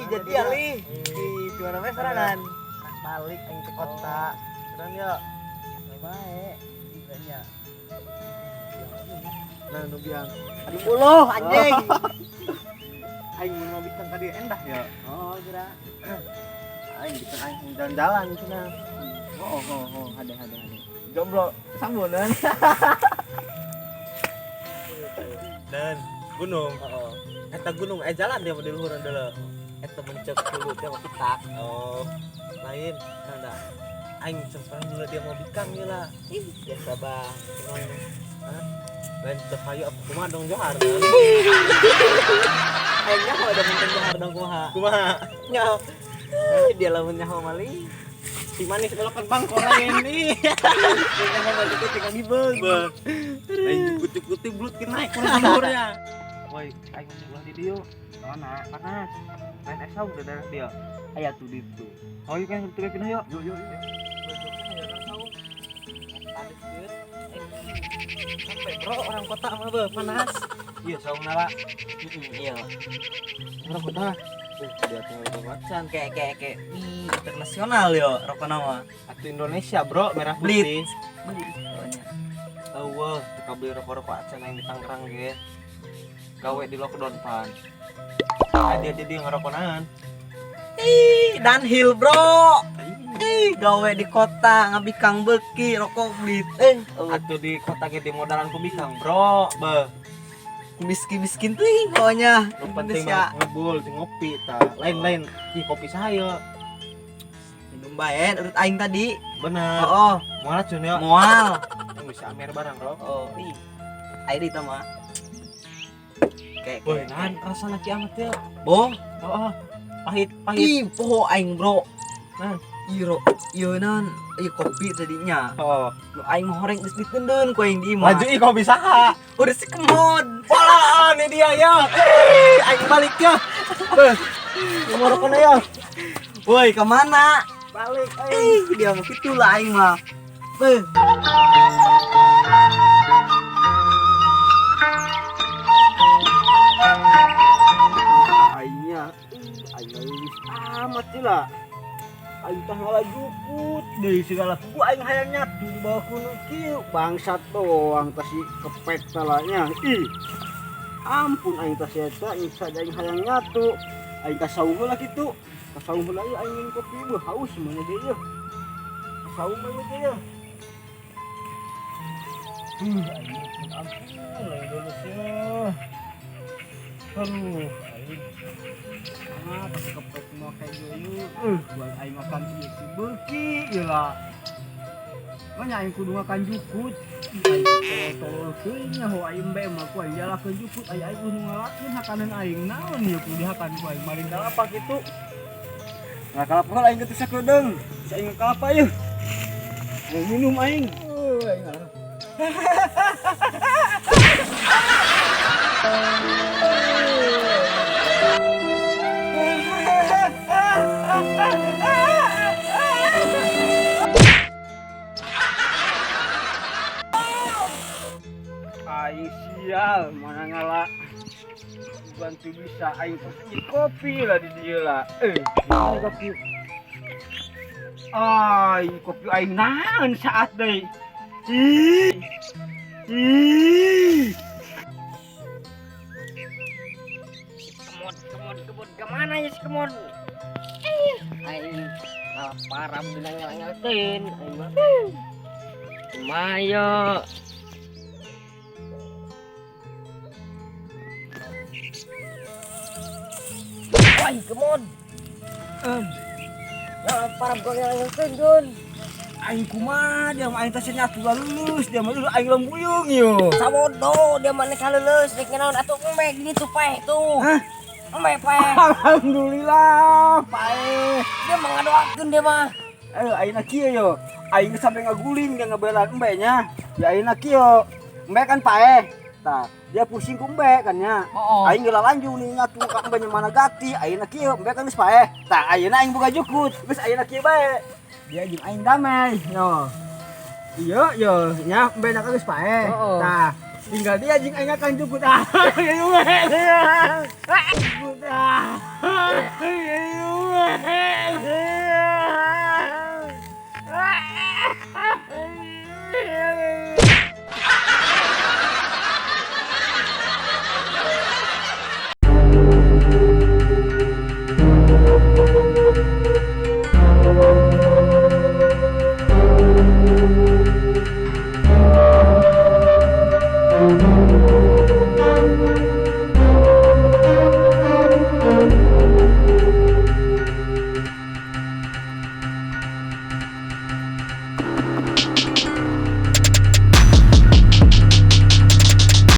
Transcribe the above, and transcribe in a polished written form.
Ih, jadi alih. Ih, gimana mah sorangan? Balik aing ke kota. Keren ya. Bae. Nya. Nah, nu biang. Aduh buluh anjing. Aing mun mau bikang ka dieu endah ya. Oh, kira. Aing bikin aing jalan-jalan cenah. Oh, ada ada ada. Jomblo sambunan. Dan gunung. Oh. Eta gunung jalan dia di luhuran deuleu. Eta mencek dulu dia mau pitak. Oh, lain. Nah, dah. Aing sempat dulu dia mau bikang ieu lah. Ih, biasa bah. Hah? Lain teu hayu apa kumaha dong johar kan? Aing nyaho ada menteng johar dong kumaha. Kumaha? Nyaho. Dia lamun nyaho maling. Si manis belokan bangko lain nih. Dia nyaho maling itu tinggal dibeung. Beuh. Lain jukut-jukuti belut ke naik kurang luhurnya. Woi, aing ulah di dieu. Mana? Panas. Lain es saung di daerah dia. Aya tuh di itu. Oh, iya kan itu pindah yuk. Yuk yuk yuk. Sampai bro orang kota mah beuh panas. Iya saung nala. Iya. Orang kota. Dia tinggal macan. Kayak kayak ih, internasional yo rokok nama. Atau Indonesia bro merah putih. Beli. Beli. Eueuh, teu beli rokok-rokok acan yang di Tangerang ge. Gawe di lockdown pan. Ah, dia jadi ngerokonan. Ih, downhill bro. Ih, gawe di kota ngabikang beki rokok beli. Atau di kota ge di modalan ku bikang bro. Beuh, Miskin-miskin tuh pokoknya. nu penting Indonesia. mah ngebul jeung ngopi tah. Lain-lain ih kopi saya. Minum bae urut aing tadi. Bener. Oh, Moal racun ya. moal. Yang bisa amer barang bro. Oh, ih. Air itu mah. Kayak Woi, nahan rasana kiamat ya. Boh, Oh, oh. Pahit, pahit. ih, poho aing bro. Nah. Ih, ro, ieu nan, ieu kopi tadinya. Oh. Nu aing mah horeng geus diteundeun ku aing di imah. Maju ih kopi saha. Udah si kemod. Polaan ini dia ya. Eh, aing balik ya. Beuh. Mau rokokna ya. Woi, kemana? Balik aing. Eh, dia mau gitu lah aing mah. Beuh. Aingnya, aing lulus amat sih lah. Aing tah ngalah jukut deui segala ku aing hayang nyatu di bawah gunung kieu bangsat doang tah si kepek talanya. Ih. Ampun aing tah si eta nyiksa aing hayang nyatu. Aing ka saung heula kitu. Ka saung heula ieu aing minum kopi beuh haus mana deui ieu. Ka saung mah ieu teh ieu. Aing ampun aing lulus ya. Aduh, aing. Ah, pas kepek mau kayak gitu. Buat aing makan ieu si beuki ieu lah. Banyak aing kudu makan jukut. Ih, aing tolol teuing nya ho aing bae mah ku aing jalakeun jukut. Aing aing kudu ngalakeun hakaneun aing naon ieu kudu dihakan ku aing maling kalapa kitu. Nah, kalapa heula aing teu sakedeung. Si aing kalapa ieu. Mau minum aing. Aing ngalah. Aing sial, mana ngalah bantu bisa aing pesen kopi lah di dia lah. Mana kopi? Aing kopi aing naon saat deui. Ih. Ih. Kemod, kemod, kemod, kemana ya si kemod? Aing parah bilang nyala-nyalain. Aing mah. Mayo. Wah, kemod. Ya, parah gua nyala-nyalain, Gun. Aing kumaha dia mah aing teh nyatu lulus, dia mah lulus aing lembuyung yo. Sabodo dia mah nek lulus rek naon atuh embe gitu paeh tuh. Hah? Embe paeh. Alhamdulillah, paeh. Dia mah ngadoakeun dia mah. Aing kieu yo. Aing sampai ngaguling dia ngebelaan embe nya. Ya aing kieu. Embe kan paeh. Tah, dia pusing ku embe kan nya. Oh. Aing geula lanjung nih nyatu ka embe nya mana gati. Aing kieu embe kan geus paeh. Tah, ayeuna aing boga jukut. Geus ayeuna kieu bae. Dia jeung aing damai. Yo. Iya, yo, nya embe na geus paeh. Oh. Tah, Tinggal dia jeung aing akan jukut ah. Jukut ah.